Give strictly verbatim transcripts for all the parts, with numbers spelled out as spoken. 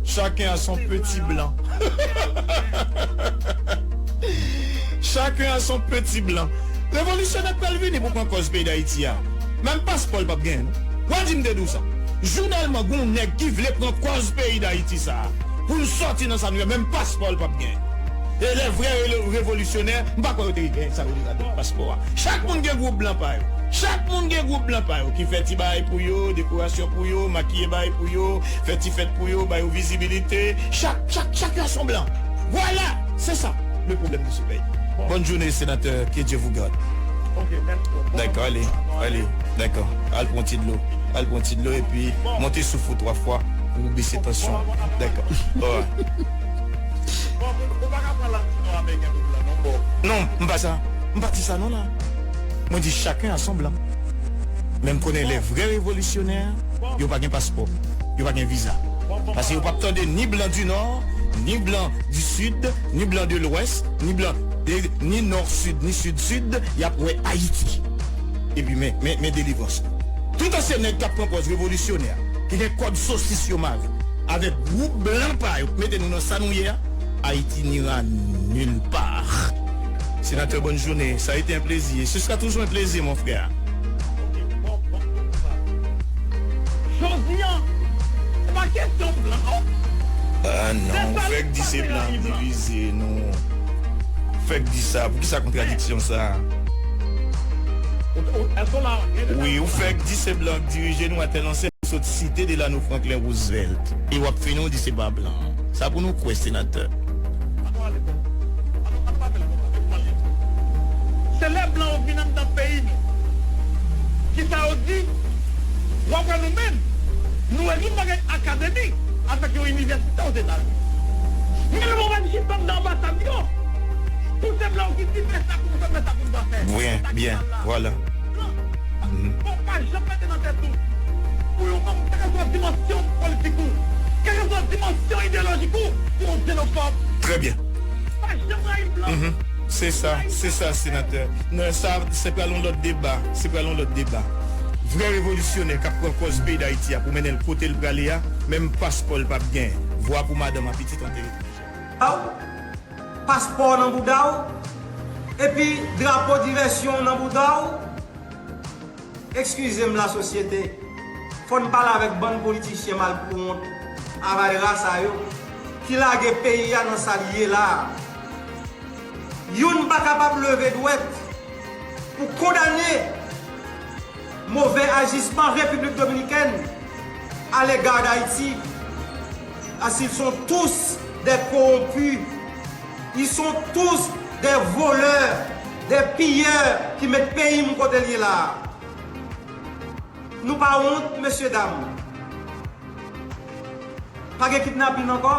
Chacun a son petit blanc. Chacun a son petit blanc. Revolisyonè k pral vini pou pran kòz peyi Dayiti a. Menm paspò l p ap genyen, non. W a di m te di w sa. Jounèlman, gen yon nèg ki vle pran kòz peyi Dayiti sa a. Pou n sòti nan sa nou ye, menm paspò l p ap genyen. E lè vrè re-, revolisyonè, m pa kwè yo te genyen sa yo li radòt paspò a. Chak moun gen gwoup blan pa yo. Chak moun gen gwoup blan pa yo ki fè ti bagay pou yo, dekorasyon pou yo, makiye bagay pou yo, fè ti fèt pou yo, ba yo vizibilite. Chak, chak, chak gason blan. Voilà, c'est ça le problème de ce pays. Bonne journée, sénateur. Que Dieu vous garde. D'accord, allez, allez, d'accord. Al pran ti dlo. Al pran ti dlo epi monte souf ou twa fwa pou bese tansyon. D'accord. Alright. Non, m pa sa. M pa di sa non la. Mwen di chacun a son blanc. Men m konnen lè vrè revolisyonè, yo pa gen paspò, yo pa gen viza. Paske yo p ap tande ni blan di nò, ni blan di sid, ni blan de lwès, ni blan de, ni nò sid, ni sid sid, y ap wè Ayiti. Epi men, men, men delivrans. Toutan se nèg k ap pran pòz revolisyonè, ki gen kòd sosis yo mare, avèk gwoup blan pa yo k mete nou nan sa nou ye a, Ayiti n'ira nulle part. Sénateur, bonne journée. Ça a été un plaisir. Ce sera toujours un plaisir, mon frère. Jodi a, se pa kesyon blan, non. Ah non, ou fèk di se blan divize nou. Ou fèk di sa. Poukisa kontradiksyon sa? Wi, ou fèk di se blan k dirije nou atè nan sèl sot site Delano Franklin Roosevelt. E w ap fini w di se pa blan. Sa pou nou kwè, senatè. Se lè blan yo vin anndan peyi nou. Kisa yo di? W ap wè nou menm, nou rezoud bagay akademik avèk yon inivèsite Ozetazini. Men nou pa menm chita anndan anbasad yo. Pou se blan yo ki di, men sa pou n fè, men sa pou n pa fè. Byen, byen, vwala. Bon, pa janm mete nan tèt ou, pou yon moun, kèlkeswa dimansyon politik ou, kèlkeswa dimansyon ideyolojik ou, pou yon xénophobe. Très bien. Pa janm rayi blan. Mhm. Se sa, se sa, senatè. Non, sa, se pral yon lòt deba. Se pral yon lòt deba. Vrè revolisyonè k ap pran kòz peyi Dayiti a pou mennen l kote l prale a, menm paspò l p ap gen. Vwa pou madanm ak pitit antre etranjè. Paspò w nan bouda w, epi drapo divèsyon w nan bouda w. Eskize m, lasosyete, fò n pale avèk bann politichyen malpouwont, avalra sa yo, ki lage peyi a nan sa l ye la a. Youn pa kapab leve dwèt pou kondane move ajisman Repiblik Dominikèn alega Dayiti, parce qu'ils sont tous des corrompus, ils sont tous des voleurs, des pilleurs ki met peyi m kote l ye la a. Nou pa wont, mesye dam? Pa gen kidnapin ankò?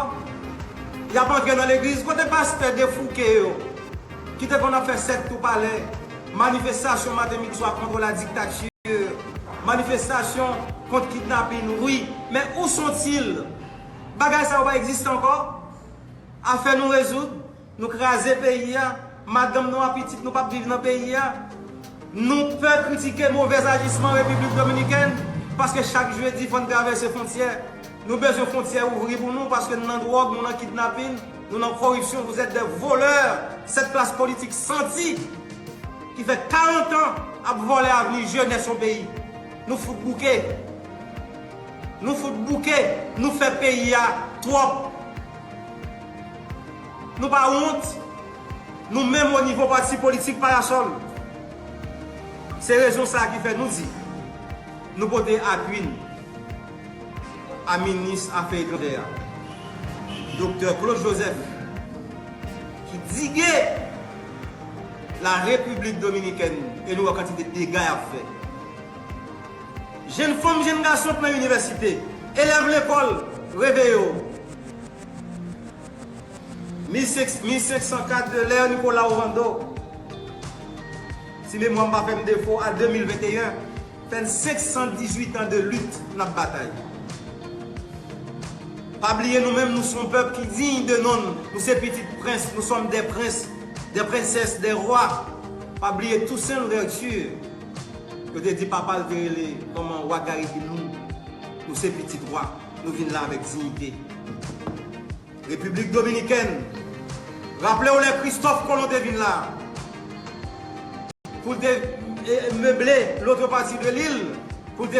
Y ap antre nan legliz. Kote pastè defouke yo ki te konn ap fè sèt tou palè, manifestasyon maten, midi, swa kont la diktati, manifestasyon kont kidnapin, wi. Men où sont-ils? Bagay sa yo pa egziste ankò? Afè nou rezoud, nou kraze peyi a, madanm nou ak pitit nou p ap viv nan peyi a. Nou pè kritike movèz ajisman Repiblik Dominikèn, paske chak jedi fò n travèse fwontyè. Nou bezwen fwontyè ouvri pou nou, paske n nan dwòg, nou nan kidnapin, nou nan koripsyon, vous êtes des voleurs. Cette classe politique santi, ki fè karant an ap vòlè avni jenès yon peyi. Nou fout bouke. Nou fout bouke, nou fè peyi a twòp. Nou pa wont, nou menm o nivo pati politik Parasòl. Se rezon sa a ki fè nou di, nou pote apui n a minis afè etranjè a, Doktè Claude Joseph, ki dige la Repiblik Dominikèn, e nou wè kantite dega y ap fè. Jenn fanm, jenn gason k nan inivèsite, elèv lekòl, reveye w. Mil senk, mil senk san kat de Leo Nicolau Ovando, si memwa m pa fè m defo, a de mil venteyen, fè n senk san dizuit an de lit n ap batay. Pa bliye nou menm, nou se yon pèp ki diy de non n, nou se pitit prens, nous sommes des princes, des princesses, des rois. Pa bliye Toussaint Louverture, yo te di papa l te rele kòman wa Gary Gilmour. Nou se pitit wa, nou vin la avèk diyite. Repiblik Dominikèn. Raple w lè Kristòf Kolon te vin la, pou l te e, meble lòt pati de lil, pou l te